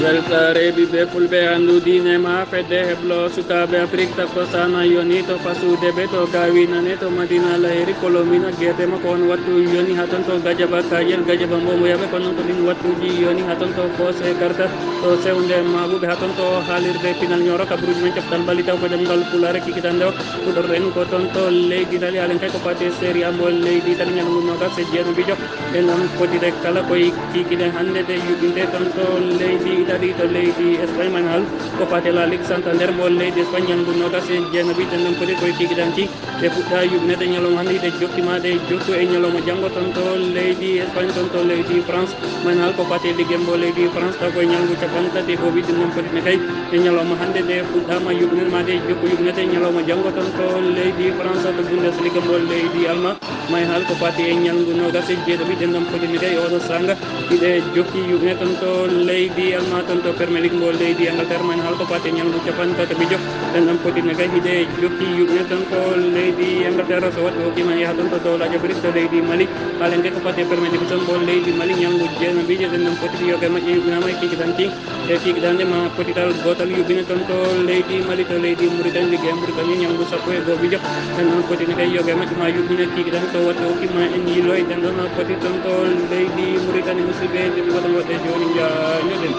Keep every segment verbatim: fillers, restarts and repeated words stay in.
Weltaare ɓiɓɓe fulɓe, anndu diine ma fedde heblo sukaaɓe Afrik takko sana yoni to fasude ɓe to gawi nane to Madina Lahiri Kolomina gerte makko on wattu yoni ha ton to gajaba kajel gajaba mbomo yaɓe ko non to ɗin wattuji yoni ha ton to foos e karta to sewnde maɓuɓe ha ton to haalirde pinal ñoro kabaruji men coftal ɓalli taw ko ɗemngal pulaare kikitande o fuɗorɗen ko ton to leydi Itali halen kay ko fate série a mo leydi Itali ñalngu nogas e jeeno bijo. Ɓen ɗon fotide kala koye kikiɗe hannde ɗe yuɓɓinte ton to leydi Itali to leydi Espagne man hal ko fate La Ligue Santander mo leydi Espagne ñalngu nogas e jeenaɓi ɗen ɗon foti koye kikiɗanki. Ɓe fuɗɗa yuɓɓinede ñalawma hannde hiɗe jokki ma ɗe jokku e ñalawma janngo ton to leydi Espagne ton to leydi France man hal ko fate Ligue mo leydi France taw koye ñalngu capanɗe tati o wiɗɗum ɗon fotine kay. E ñalawma hannde ɗe fuɗɗama yuɓɓinede ma ɗe jokku yuɓɓinede ñalawma janngo ton to leydi France to Bundesliga mo leydi Alma. May hal ko fati e ñalngu nogas e jeeɗaɓi ɗen ɗon fotini kay oɗo sanga hiɗe jokki yuɓine ton to leydi Alma ton to Premier League mo leydi Angleterre. May hal ko fati e ñalngu capanɗe tataɓijo ɗen ɗon fotini kay hiɗe jokki yuɓine ton to leydi Angleterre so wattu hokkima yaha ton to dowlaji Afrik to leydi Mali. Halen kay ko fati e Premier League ton mo leydi Mali ñalngu jeenaɓijo ɗen ɗon fotini yoga e majje yuɓinama e kikitanki. E kikiɗande ma potital gotal yuɓɓine ton to leydi Mali to leydi Mauritanie ligge e Mauritanie ñalngu sappo e goho bijo. Ɗen ɗon fotini kay yoga e majje ma yuɓɓine kikiɗande to waɗde o kimma en yilo e ɗen ɗon foti ton to leydi Mauritanie musidɓe joni waɗa waɗde joni jañoɗen.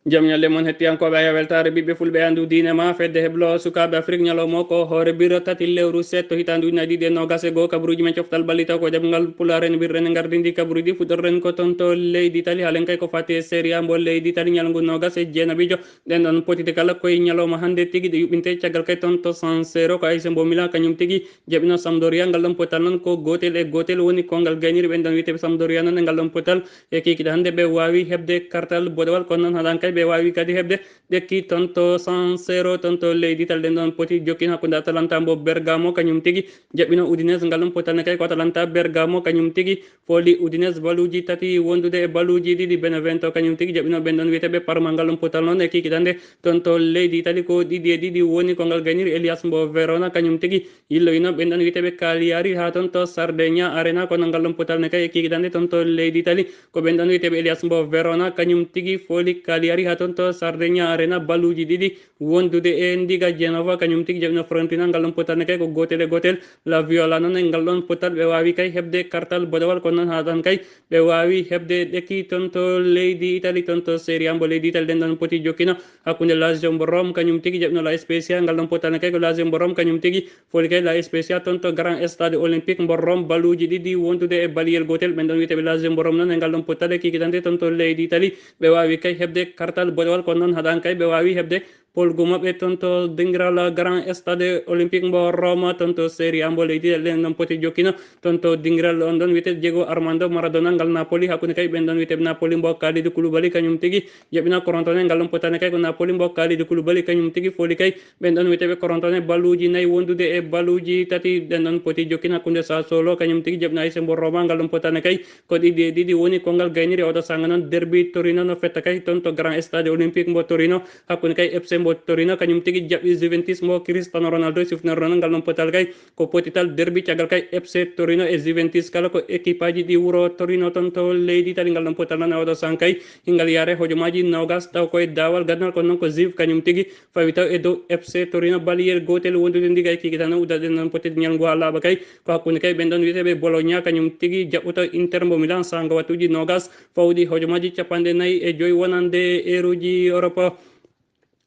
Jam ñalle mon hettiyankooɓe Aya Weltaare ɓiɓɓe fulɓe anndu diine ma fedde heblo sukaaɓe Afrik ñalawma ko hoore biro tati lewru seeɗa to hitaande ujunaaji ɗiɗi e noogas e goo kabaruuji men coftal ɓalli taw ko jaɓngal pulaar en birren e ngardindi kabaruuji fuɗɗorren ko ton to leydi Itali halen kay ko fati e Serie A mbo leydi Itali ñalngu noogas e jeenaɓijo. Ɗen ɗon potite kala koye ñalawma hannde tigi ɗe yuɓɓinte caggal kay ton to San Siro ko A S mbo Milan kañum tigi jaɓino Sampdoria ngal ɗon potal noon ko gootel e gootel woni kongal gayniri ɓen ɗon wiyete Sampdoria noon e ngal ɗon potal. E kikiɗe hannde ɓe waawi heɓde kartal boɗewal kono noon haɗan kay ɓe waawi kadi heɓde ɗekki ton to San Siro ton to leydi Itali ɗen ɗon poti jokkin hakkunde Atalanta mbo Bergamo kañum tigi jaɓɓino Udinese ngal ɗon potal ne kay ko Atalanta Bergamo kañum tigi fooli Udinese baluuji tati wondude e baluuji ɗiɗi Benevento kañum tigi jaɓɓino ɓen ɗon wiyeteɓe Parma ngal ɗon potal noon e kikiɗe hannde ton to leydi Itali ko ɗiɗi e ɗiɗi woni ko ngal gayniri Elias mbo Verona kañum tigi yilloyino ɓen ɗon wiyeteɓe Cagliari ha ton to Sardegna Arena kono ngal ɗon potal ne kay e kikiɗe hannde ton to leydi Itali. Ko ɓen ɗon wiyeteɓe Elias mbo Verona kañum tigi fooli Cagliari ha ton to Sardegna Arena baluuji ɗiɗi wondude e ndiga Genova kañum tigi jaɓino Fiorentina ngal ɗon potal ne kay ko gootel e gootel. La Viola noon e ngal ɗon potal ɓe waawi kay heɓde kartal boɗewal kono noon haɗan kay ɓe waawi heɓde ɗekki ton to leydi Itali ton to Serie A mbo leydi Itali ɗen ɗon poti jokkino hakkunde Lazio mbo Rome kañum tigi jaɓino La Spezia ngal ɗon potal ne kay ko Lazio mbo Rome kañum tigi fooli kay La Spezia ton to Grand Stade Olympique mbo Rome baluuji ɗiɗi wondude e baliyel gootel ɓen ɗon wiyeteɓe Lazio mbo Rome noon e ngal ɗon potal e kikitande ton to leydi Itali ɓe waawi kay heɓde kartal boɗewal kono noon haɗan kay ɓe waawi heɓde polgu maɓɓe ton to dingiral Grand Stade Olympique mbo Rome ton to Serie A mbo leydi Itali ɗen ɗon poti jokkino ton to dingiral on ɗon wiyete Diego Armando Maradona ngal Napoli hakkunde kay ɓen ɗon wiyeteɓe Napoli mbo Kalidou Koulibaly kañum tigi jaɓɓina korontone ngal ɗon potane kay ko Napoli mbo Kalidou Koulibaly kañum tigi fooli kay ɓen ɗon wiyeteɓe korontone baluuji nayi wondude e baluuji tati ɗen ɗon poti jokkin hakkunde Sassuolo kañum tigi jaɓɓina A S mbo Roma ngal ɗon potane kay ko ɗiɗi e ɗiɗi woni kongal gayniri oɗo sanga noon derbi Torino no fetta kay ton to Grand Stade Olympique mbo Torino hakkunde kay F C mbo Torino kañum tigi jaɓɓi Juventus mbo Cristiano Ronaldo sifnor noon ngal ɗon potal kay ko potital derbi caggal kay F C Torino e Juventus kala ko équipe aji ɗi wuro Torino ton to leydi Itali ngal ɗon potal noon e oɗo sanga kay hingal yaare hojomaji nogas taw koye dawal gadnal kono noon ko Juve kañum tigi fawi taw e dow F C Torino baliyel gotel wondude ndiga e kikitano uddaɗen noon potede ñalngu ha laaɓa kay ko hakkunde kay ɓen ɗon wiyeteɓe Bologna kañum tigi jaɓɓuta Inter mbo Milan sanga wattuji nogas fawɗi hojomaji capanɗe nayi e joyi wonande eruji Europe.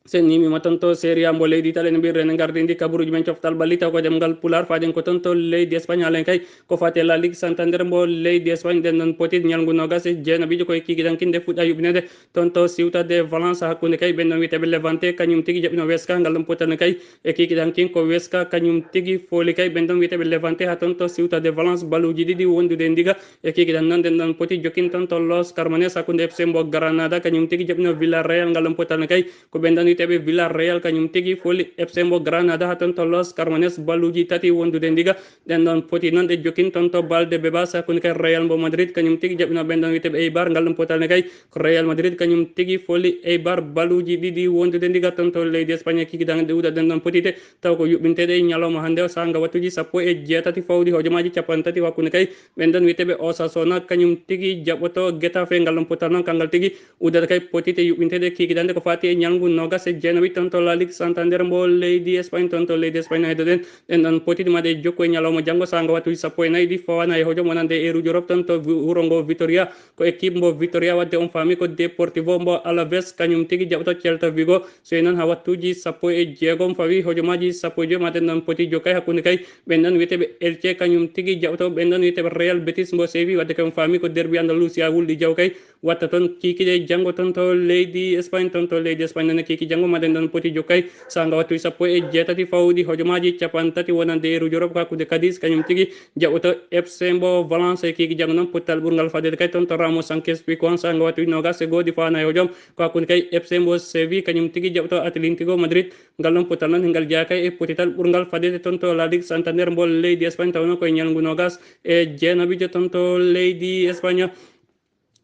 Sen nimima ton to Serie A mbo leydi Itali no mbirren e gardindi kabaruji men coftal ɓalli taw ko ɗemngal Pulaar faden ko ton to leydi Espagne halen kay ko fate La Ligue Santander mbo leydi Espagne ɗen ɗon potit ñalngu nogas e jeenaɓijo koye kikiɗankinde fuɗɗa yuɓɓinede ton to Ciutat de Valence hakkunde kay ɓen ɗon wiyeteɓe Levante kañum tigi jaɓɓino Weska ngal ɗon potal no kay e kikiɗankin ko Weska kañum tigi fooli kay ɓen ɗon wiyeteɓe Levante ha ton to Ciutat de Valence baluji ɗiɗi wondude e ndiga e kikiɗan noon ɗen ɗon poti jokkin ton to Los Carmones hakkunde F C mbo Granada kañum tigi jaɓɓino Villarreal ngal ɗon potal no kay ko ɓen ɗon wiyteɓe Villarreal kañum tigi foli F C mbo Granada ha ton to Los Carmones balluji tati wondude ndiga. Ɗen ɗon poti noon ɗe jokkin ton to Valdebebas hakkunde kay Real mbo Madrid kañum tigi jaɓɓino ɓen ɗon wiyteɓe Eibar. Ngal ɗum potal ne kay ko Real Madrid kañum tigi foli Eibar balluji ɗiɗi wondude ndiga ton to leydi Espagne. Kikiɗe ɗe uɗa ɗen ɗon potite taw ko yuɓɓinteɗe ñalawma hannde o saanga wattuji sappo e jeetati fawdi hojomaaji capanɗe tati hakkunde kay ɓen ɗon wiyteɓe Osasuna kañum tigi jaɓɓoto Getafe. Ngal ɗon potal noon kanngal tigi uddata kay potite yuɓɓinteɗe kikiɗe ɗe ko fati e ñalngu nogas e jeenaɓi ton to La Ligue Santander mbo leydi Espagne. Ton to leydi Espagne no heddoɗen ɗen ɗon potite maɗe jokku e ñalawma janngo saanga wattuji sappo e nayi ɗi fawana e hojom wonande e Rouge Europe ton to wi-, wuro ngo Vitoria. Ko équipe mbo Vitoria wadde on faami ko Deportivo mbo Alaves kañum tigi jaɓɓoto Celta Vigo. So e noon ha wattuji sappo e jeegom fawi hojomaaji sappo e joy maɗen ɗon poti jokkay hakkunde kay ɓen ɗon wiyteɓe Elche kañum tigi jaɓɓoto ɓen ɗon wiyteɓe Real Betis mbo Séville wadde kay on faami ko derbi Andalusia wulɗi jaw kay watta toon kikiɗe janngo toon to leydi Espagne. Toon to leydi Espagne noon kiiki janngo maɗen ɗon poti jokkay saanga wattuji sappo e jeetati fawɗi hojomaaji capanɗe tati wonande e Rouge Europe hakkunde Cadiz kañum tigi jaɓɓoto F C mbo Valence e kiiki janngo noon pottal ɓurngal fadede kay toon to Ramos Sanchez Pizjuan saanga wattuji nogas e go'o ɗi fawana e hojom ko hakkunde kay F C mbo Séville kañum tigi jaɓɓoto Atlético Madrid. Ngal ɗon pottal noon ngal jeyaa kay e potital ɓurngal fadede toon to La Ligue Santander mbo leydi Espagne taw noon koye ñalngu nogas e jeenaɓijo toon to leydi Espagne.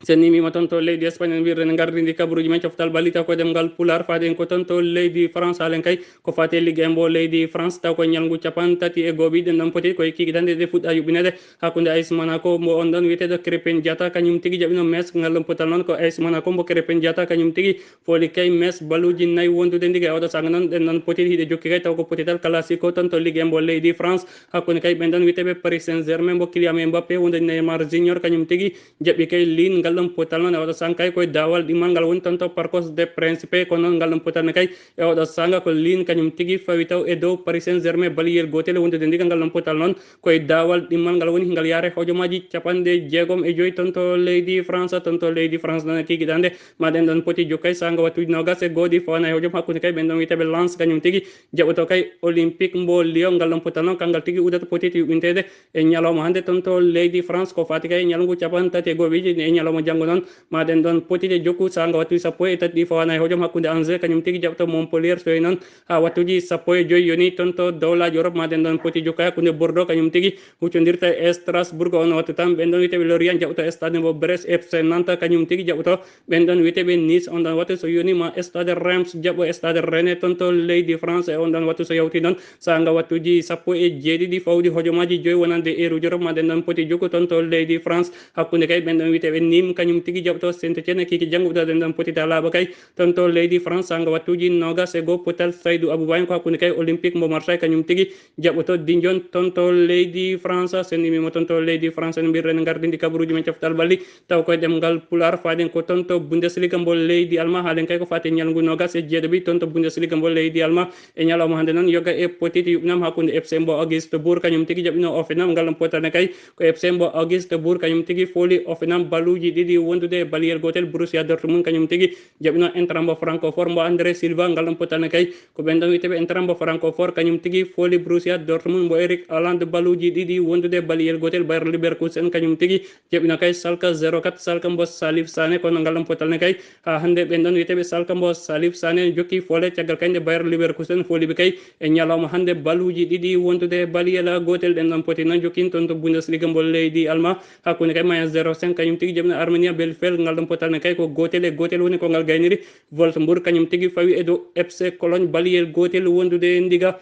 Sen nimima toon to leydi Espagne en wirde ne gardidi kabaruji men coftal ɓalli taw ko ɗemngal pular faade en ko toon to leydi France halen kay ko fate Ligue un mbo leydi France taw ko ñalngu capanɗe tati e go'o ɗen ɗon poti koye kikiɗe ɗe fuɗɗa yuɓɓinede hakkunde A S Monaco mbo on ɗon wiyeteɗo Krépin Diatta kañum tigi jaɓɓino Metz. Ngal ɗon potal noon ko A S Monaco mbo Krépin Diatta kañum tigi fooli kay Metz balluji nayi wondude ndiga e oɗo saanga noon ɗen noon poti hiɗe jokki kay taw ko potital classico toon to Ligue un mbo leydi France hakkunde kay ɓen ɗon wiyeteɓe Paris Saint-Germain mbo Kylian Mbappé wondude Neymar Junior kañum tigi jaɓɓi kay Lille. Ngal ɗon potal noon e oɗo saanga kay koye daawal ɗimmal ngal woni toon to Parc des Princes kono noon ngal ɗon potal ne kay e oɗo saanga ko Lille kañum tigi fawi taw e dow Paris Saint-Germain baliyel gootel wondude ndiga. Ngal ɗon potal noon koye daawal ɗimmal ngal woni ngal yaare hojomaaji capanɗe jeegom e joy toon to leydi France. Toon to leydi France noon e kikiɗe ɗe maɗen ɗon poti jokkay saanga wattuji nogas e go'o ɗi fawana e hojom hakkunde kay ɓen ɗon wiyeteɓe Lens kañum tigi jaɓɓoto kay Olympique mbo Lyon. Ngal ɗon potal noon kanngal tigi uddata potite yuɓɓinteede e ñalawma hannde toon to leydi France ko fati kay e ñalngu capanɗe tati e go'o e ñalawma janngo noon maɗen ɗon potite jokku saanga wattuji sappo e tati ɗi fawana e hojom hakkunde Angers kañum tigi jaɓɓoto Montpellier so e noon ha wattuji sappo e joy yoni toon to dowlaji Europe maɗen ɗon poti jokka hakkunde Bordeaux kañum tigi huccodirta e Strasbourg on wattu tan ɓen ɗon wiyeteɓe Lorient jaɓɓoto stade mbo Brest F C Nantes kañum tigi jaɓɓoto ɓen ɗon wiyeteɓe Nice on ɗon wattu so yoni ma stade Reims jaɓɓo stade Rennes toon to leydi France e on ɗon wattu so yawti noon saanga wattuji sappo e jeeɗiɗi fawɗi hojomaaji joy wonande e Rouge Europe maɗen ɗon poti jokku toon to leydi France hakkunde kay ɓen ɗon wiyeteɓe Nîmes kañum tigi jaɓɓoto Saint-Étienne kiiki janngo ɗen ɗon poti ta laaɓa kay toon to leydi France saanga wattuji nogas e go'o potal Saydou Abouba en ko hakkunde kay Olympique mbo Marseille kañum tigi jaɓɓoto Dijon toon to leydi France. Sen nimima toon to leydi France en mbirren gardidi kabaruji men coftal ɓalli taw koye ɗemngal pular faden ko toon to Bundesliga mbo leydi Alma halen kay ko fati ñalngu nogas e jeeɗiɗi toon to Bundesliga mbo leydi Alma e ñalawma hannde noon yoga e potite yuɓɓinama hakkunde F C mbo Augsbourg kañum tigi jaɓɓino Hoffenheim. Ngal ɗon potal ne kay ko F C mbo Augsbourg kañum tigi fooli Hoffenheim balluji ɗiɗi wondude e baliyel gootel Borussia Dortmund kañum tigi jaɓɓino entrain mbo Francfort mbo André Silva. Ngal ɗon potal ne kay ko ɓen ɗon wiyeteɓe entrain mbo Francfort kañum tigi fooli Borussia Dortmund mbo Erling Haaland balluji ɗiɗi wondude e baliyel gootel Bayer Leverkusen kañum tigi jaɓɓino kay Schalke zéro quatre Schalke mbo Salif Sané kono ngal ɗon potal ne kay ha hannde ɓen ɗon wiyeteɓe Schalke mbo Salif Sané jokki foole caggal kay nde Bayer Leverkusen fooliɓe kay e ñalawma hannde balluji ɗiɗi wondude e baliyel gootel. Ɗen ɗon poti noon jokkin toon to Bundesliga mbo leydi Alma hakkunde kay Mainz zéro cinq kañum tigi jaɓɓino Arminia Bielefeld. Ngal ɗon potal ne kay ko gootel e gootel woni ko ngal gayniri. Wolfsburg kañum tigi fawi e dow F C Cologne baliyel gootel wondude e ndiga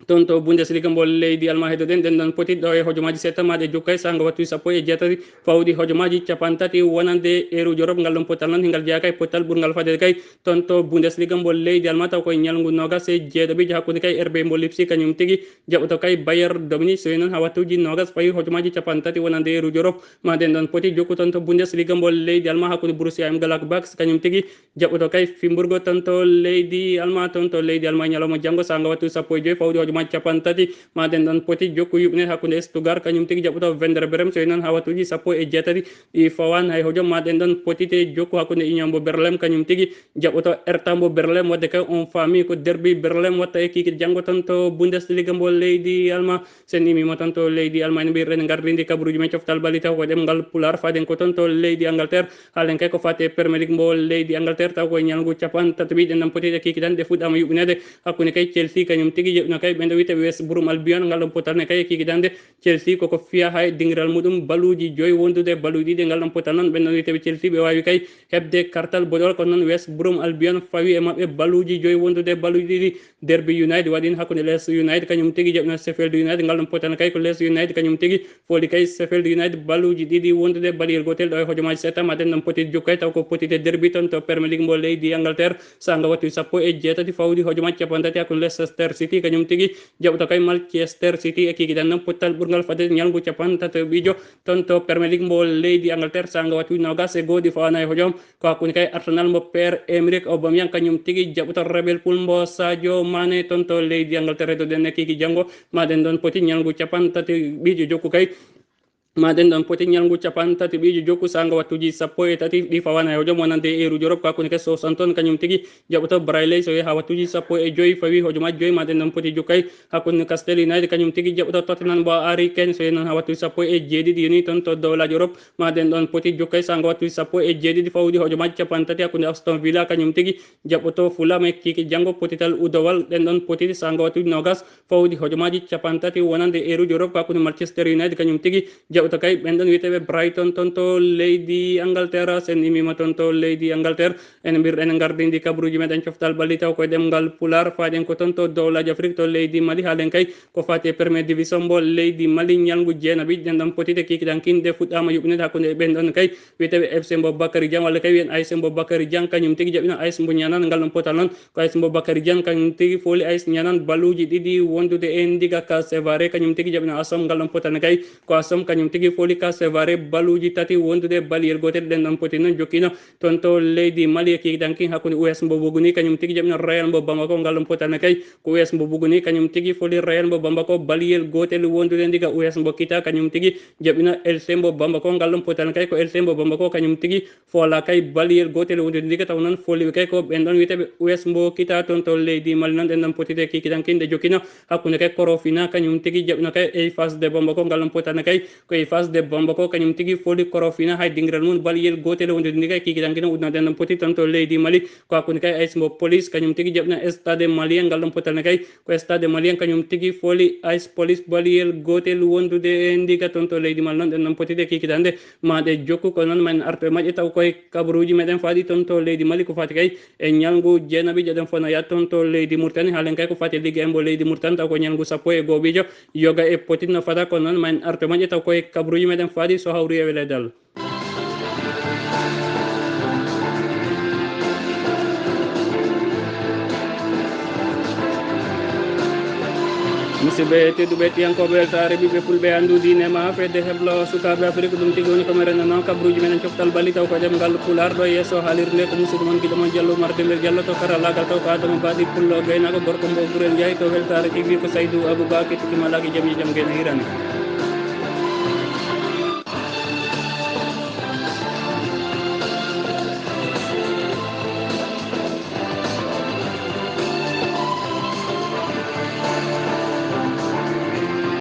toon to Bundesliga mbo leydi Alma. Heddoɗen ɗen ɗon poti ɗo e hojomaaji seeɗa maɗe jokkay saanga wattuji sappo e jeetati fawɗi hojomaaji capanɗe tati wonande e Rouge Europe. Ngal ɗon potal noon hingal jeyaa kay potal ɓurngal fadede kay toon to Bundesliga mbo leydi Alma taw koye ñalngu nogas e jeeɗiɗi hakkunde kay R B mbo Leipzig kañum tigi jaɓɓoto kay Bayern de Munich so e noon ha wattuji nogas fawi hojomaaji capanɗe tati wonande e Rouge Europe. Ma ɗen ɗon poti jokku toon to Bundesliga mbo leydi Alma hakkunde Borussia Mönchengladbach kañum tigi jaɓɓoto kay Freiburg toon to leydi Alma. Toon to leydi Alma ñalawma janngo saanga wattu sappo e joy fawɗi hojomaaji capanɗe tati, ma ɗen ɗon poti jokku yuɓɓine hakkunde Stuttgart kañum tigi jaɓɓoto Werder Bremen, so e noon haa wattuuji sappo e jeetati ɗi fawaani hay hojom, ma ɗen ɗon poti te jokku hakkunde Union mbo Berlin kañum tigi jaɓɓoto Hertha mbo Berlin, waɗde kay on faami ko derby Berlin watta e kiikiiɗe janngo toon to Bundesliga mbo leydi Alma. Sen immiima toon to leydi Alma, en mbiyat en ngardini kabaruuji men coftal bali taw ko ɗemngal Pulaar, faaden ko toon to leydi Angleterre. Haalen kay ko faati e Premier League mbo leydi Angleterre, taw koye ñalngu capanɗe tati ɓiɗen ɗon poti e kiikiiɗe ɗe fuɗɗaama yuɓɓineede hakkunde kay Chelsea kañum tigi jaɓɓino kay ɓen ɗo wiyetee West Brom Albion, ngal ɗon potal ne kay e kiikiiɗe Chelsea koko fiya hay dingiral muɗum baluuji joyi wondude baluuji ɗiɗi, ngal ɗon potal noon ɓen ɗon wiyetee Chelsea ɓe waawi kay heɓde kartal boɗewal, kono noon West Brom Albion fawi e maɓɓe baluuji joyi wondude baluuji ɗiɗi. Derby United waɗiino hakkunde Leeds United kañum tigi jaɓɓino Sheffield United, ngal ɗon potal kay ko Leeds United kañum tigi fooli kay Sheffield United baluuji ɗiɗi wondude baliyel gootel ɗo e hojomaaji seeɗa, ma ɗen ɗon poti jokku kay taw ko poti te derby toon to Premier League mbo leydi Angleterre, saanga wattu sappo e jeetati fawdi hojomaaji capanɗe tati hakkunde Leicester City kañum tigi jaɓɓoto kay Manchester City e kiikiiɗe ɗe noon pottal ɓurngal fadde ñalngu capanɗe tati ɓiijo toon to Premier League mbo leydi Angleterre, saanga wattu noogas e goo ɗi fawaani e hojom. Ko hakkunde kay Arsenal mbo Pierre-Emerick Aubameyang kañum tigi jaɓɓoto Liverpool mbo Sadio Mané toon to leydi Angleterre, to ɗen e kiikiiɗe janngo, ma ɗen ɗon poti ñalngu capanɗe tati ɓiijo jokku kay. Ma ɗen ɗon poti ñalngu capanɗe tati ɓiijo jokku saanga wattuuji sappo e tati ɗi fawaani e hojom wonande eeruuji Europe, ko hakkunde kay Southampton kañum tigi jaɓɓoto Burnley, so yehi haa wattuuji sappo e joyi fawi hojomaaji joyi, ma ɗen ɗon poti jokku kay hakkunde Newcastle United kañum tigi jaɓɓoto Tottenham mbo Harry Kane, so yehi noon haa wattuuji sappo e jeeɗiɗi yoni toon to dowlaaji Europe, ma ɗen ɗon poti jokku kay saanga wattuuji sappo e jeeɗiɗi fawdi hojomaaji capanɗe tati hakkunde Aston Villa kañum tigi jaɓɓoto Fulham e kiikiiɗe janngo, potital udowal ɗen ɗon poti saanga wattuuji noogas fawdi hojomaaji capanɗe tati wonande eeruuji Europe, ko hakkunde Manchester United kañum tigi jaɓɓoto kay ɓen ɗon wiyeteeɓe Brighton toon to leydi Angleterre. Sen immiima toon to leydi Angleterre, en mbiyat en ngardini kabaruuji meɗen coftal ɓalli taw koye ɗemngal Pulaar, faaɗen ko toon to dowlaaji Afrik to leydi Mali, haalen kay ko faati e Premier Division mbo leydi Mali, ñalngu jeenaɓi ɗen ɗon poti te kiikiiɗe ɗen fuɗɗaama yuɓɓineede hakkunde e ɓen ɗon kay wiyeteeɓe F C mbo Bakary Dieng, walla kay wiyen A S mbo Bakary Dieng, kañum tigi jaɓɓino A S mbo Nianane, ngal ɗon potal noon ko A S mbo Bakary Dieng kañum tigi fooli A S Nianane baluuji ɗiɗi wondude e ndiga. K C Varé kañum tigi jaɓɓino Asom, ngal ɗon potal ne kay ko Asom kañum tigi fooli K C Varé baluuji tati wondude baliyel gootel. Ɗen ɗon poti noon jokkiino toon to leydi Mali e kiikiiɗe ɗen hakkunde U S mbo Bougouni kañum tigi jaɓɓino Rail mbo Bamako, ngal ɗon potal ne kay ko U S mbo Bougouni kañum tigi fooli Rail mbo Bamako baliyel gootel wondude ndiga. U S mbo Kita kañum tigi jaɓɓino L C mbo Bamako, ngal ɗon potal ne kay ko L C mbo Bamako kañum tigi foola kay baliyel gootel wondude ndiga, taw noon fooliiɓe kay ko ɓen ɗon wiyeteeɓe U S mbo Kita toon to leydi Mali. Noon ɗen ɗon poti te kiikiiɗe ɗen nde jokkiino hakkunde kay Korofina kañum tigi jaɓɓino kay Eiffage de Bamako, ngal ɗon potal ne kay ko Eiffage de Bamako kañum tigi fooli Korofina hay dingiral mum baliyel gootel wondude ndiga. Kiikiiɗe ɗen kino udno ɗen ɗon poti toon to leydi Mali ko hakkunde kay A S mbo Police kañum tigi jaɓɓino Stade Malien, ngal ɗon potal ne kay ko Stade Malien kañum tigi fooli A S Police baliyel gootel wondude e ndiga toon to leydi Mali. Noon ɗen ɗon poti te kiikiiɗe ɗen ma ɗe jokku, ko noon ma en artu e majje taw koye kabaruuji meɗen faaɗi toon to leydi Mali ko faati kay e ñalngu jeenaɓiijo ɗen fof no yaha toon to leydi Mauritanie. Haalen kay ko faati e ligge en mbo leydi Mauritanie taw ko ñalngu sappo e gooɓiijo yoga e potit no fada, ko noon ma en artu e majje taw koye kabaruuji meɗen faaɗi so hawri e weleedal. Musidɓe tedduɓe, tiyankooɓe weltaare ɓiɓɓe fulɓe, anndu diine ma fedde heblo sukaaɓe Afrik, ɗum tigi woni ko mi renndano kabaruuji men e coftal ɓalli taw ko ɗemngal Pulaar. Ɗo yeeso haalirde ko musidɗo mon giɗo mon Diallo Oumar Dembel Diallo, to karallaagal taw ko Adama Baɗi Pullo Gaynaago, gorko mbo Gurel Njaay, to weltaare T V ko Saydou Abouba, kettuki malaaki jam e jam gayna hirani.